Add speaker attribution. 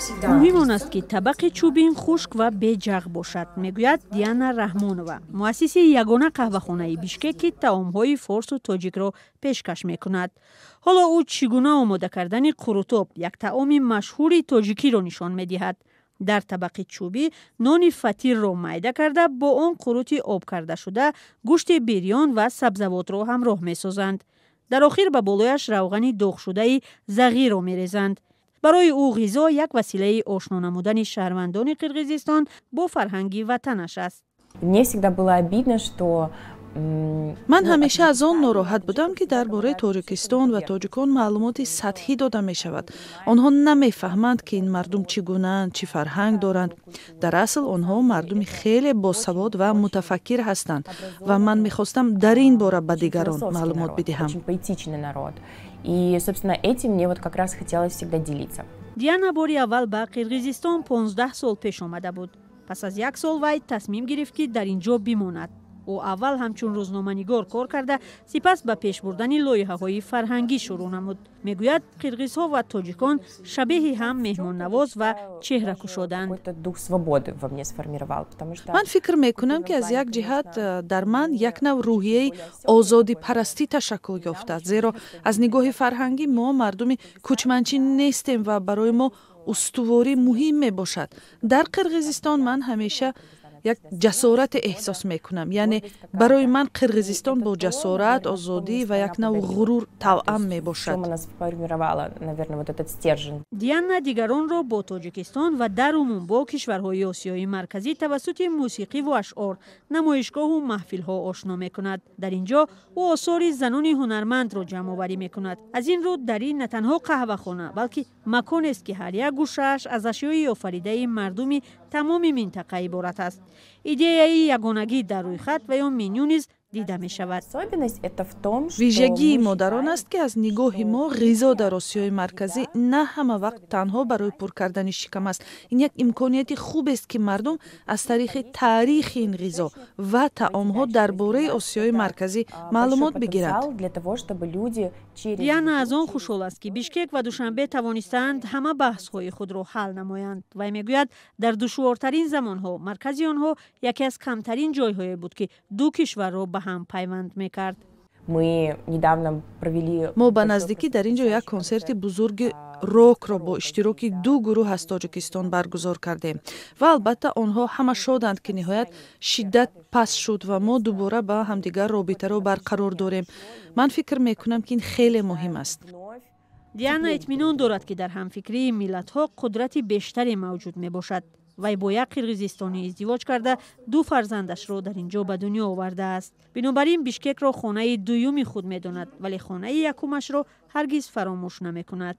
Speaker 1: Муҳим он аст, ки табақи чӯбин хушк ва беҷағ бошад, мегӯяд Диана Раҳмонова, муассиси ягона қаҳвахонаи Бишкек, ки таомҳои форсу тоҷикро пешкаш мекунад. Ҳоло ӯ чӣ гуна омода кардани қурутоб, як таоми машҳури тоҷикиро, нишон медиҳад. Дар табақи чӯбӣ нони фатирро майда карда, бо он қурути об кардашуда, гӯшти бирён ва сабзавотро ҳамроҳ месозанд. Дар охир ба болояш равғани доғшудаи зағирро мерезанд. Барои ӯ ғизо як василаи ошно намудани шаҳрвандони Қирғизистон бо фарҳанги ватанаш аст.
Speaker 2: Мне всегда было обидно, что
Speaker 3: Ман ҳамеша аз он нороҳат будам, ки дар бораи Тоҷикистон ва тоҷикон маълумоти сатҳӣ дода мешавад. Онҳо намефаҳманд, ки ин мардум чӣ гунаанд, чӣ фарҳанг доранд. Дар асл онҳо мардуми хеле босавод ва мутафаккир ҳастанд ва ман мехостам дар ин бора ба дигарон маълумот бидиҳам.
Speaker 2: И, собственно, этим мне вот как раз хотелось всегда делиться.
Speaker 1: Диана бори аввал ба Қирғизистон 15 сол пеш омада буд. Пас аз як сол вай тасмим гирифт, ки дар ин ҷо бимонад. Ӯ аввал ҳамчун рӯзноманигор кор карда, сипас ба пеш бурдани лоиҳаҳои фарҳангӣ шурӯъ намуд. Мегӯяд, қирғизҳо ва тоҷикон шабеҳи ҳам меҳмоннавоз ва чеҳракушоданд.
Speaker 3: Ман фикр мекунам, ки аз як ҷиҳат дар ман як нав рӯҳияи озодипарастӣ ташаккул ёфтааст, зеро аз нигоҳи фарҳангӣ мо мардуми кӯчманчӣ нестем ва барои мо устуворӣ муҳим мебошад. Дар Қирғизистон ман ҳамеша як ҷасорате эҳсос мекунам, яъне барои ман Қирғизистон бо ҷасорат, озодӣ ва як нав ғурур тавъам мебошад.
Speaker 1: Диана дигаронро бо Тоҷикистон ва дар умум бо кишварҳои Осиёи Марказӣ тавассути мусиқиву ашъор, намоишгоҳу маҳфилҳо ошно мекунад. Дар ин ҷо ӯ осори занони ҳунармандро ҷамъоварӣ мекунад. Аз ин рӯ дар ин на танҳо қаҳвахона, балки маконест, ки ҳар як гӯшааш аз ашёи офаридаи мардуми тамоми минтақа иборат аст. Идеяи ягонагӣ дар рӯйхат ва ё меню низ дида мешавад.
Speaker 3: Вижагии мо дар он аст, ки аз нигоҳи мо ғизо дар Осиёи Марказӣ на ҳама вақт танҳо барои пур кардани шикам аст. Ин як имконияти хубест, ки мардум аз тариқи таърихи ин ғизо ва таомҳо дар бораи Осиёи Марказӣ маълумот бигиранд.
Speaker 1: Диана аз он хушҳол аст, ки Бишкек ва Душанбе тавонистаанд ҳама баҳсҳои худро ҳал намоянд. Вай мегӯяд, дар душвортарин замонҳо маркази онҳо яке аз камтарин ҷойҳое буд, ки ду кишварро ба ҳам пайванд мекард.
Speaker 3: Мо ба наздикӣ дар ин ҷо як консерти бузурги рокро бо иштироки ду гурӯҳ аз Тоҷикистон баргузор кардем ва албатта онҳо ҳама шоданд, ки ниҳоят шиддат паст шуд ва мо дубора ба ҳамдигар робитаро барқарор дорем. Ман фикр мекунам, ки ин хеле муҳим аст.
Speaker 1: Диана итминон дорад, ки дар ҳамфикрии миллатҳо қудрати бештаре мавҷуд мебошад. Вай бо як қирғизистонӣ издивоҷ карда, ду фарзандашро дар ин ҷо ба дунё овардааст. Бинобар ин Бишкекро хонаи дуюми худ медонад, вале хонаи якумашро ҳаргиз фаромӯш намекунад.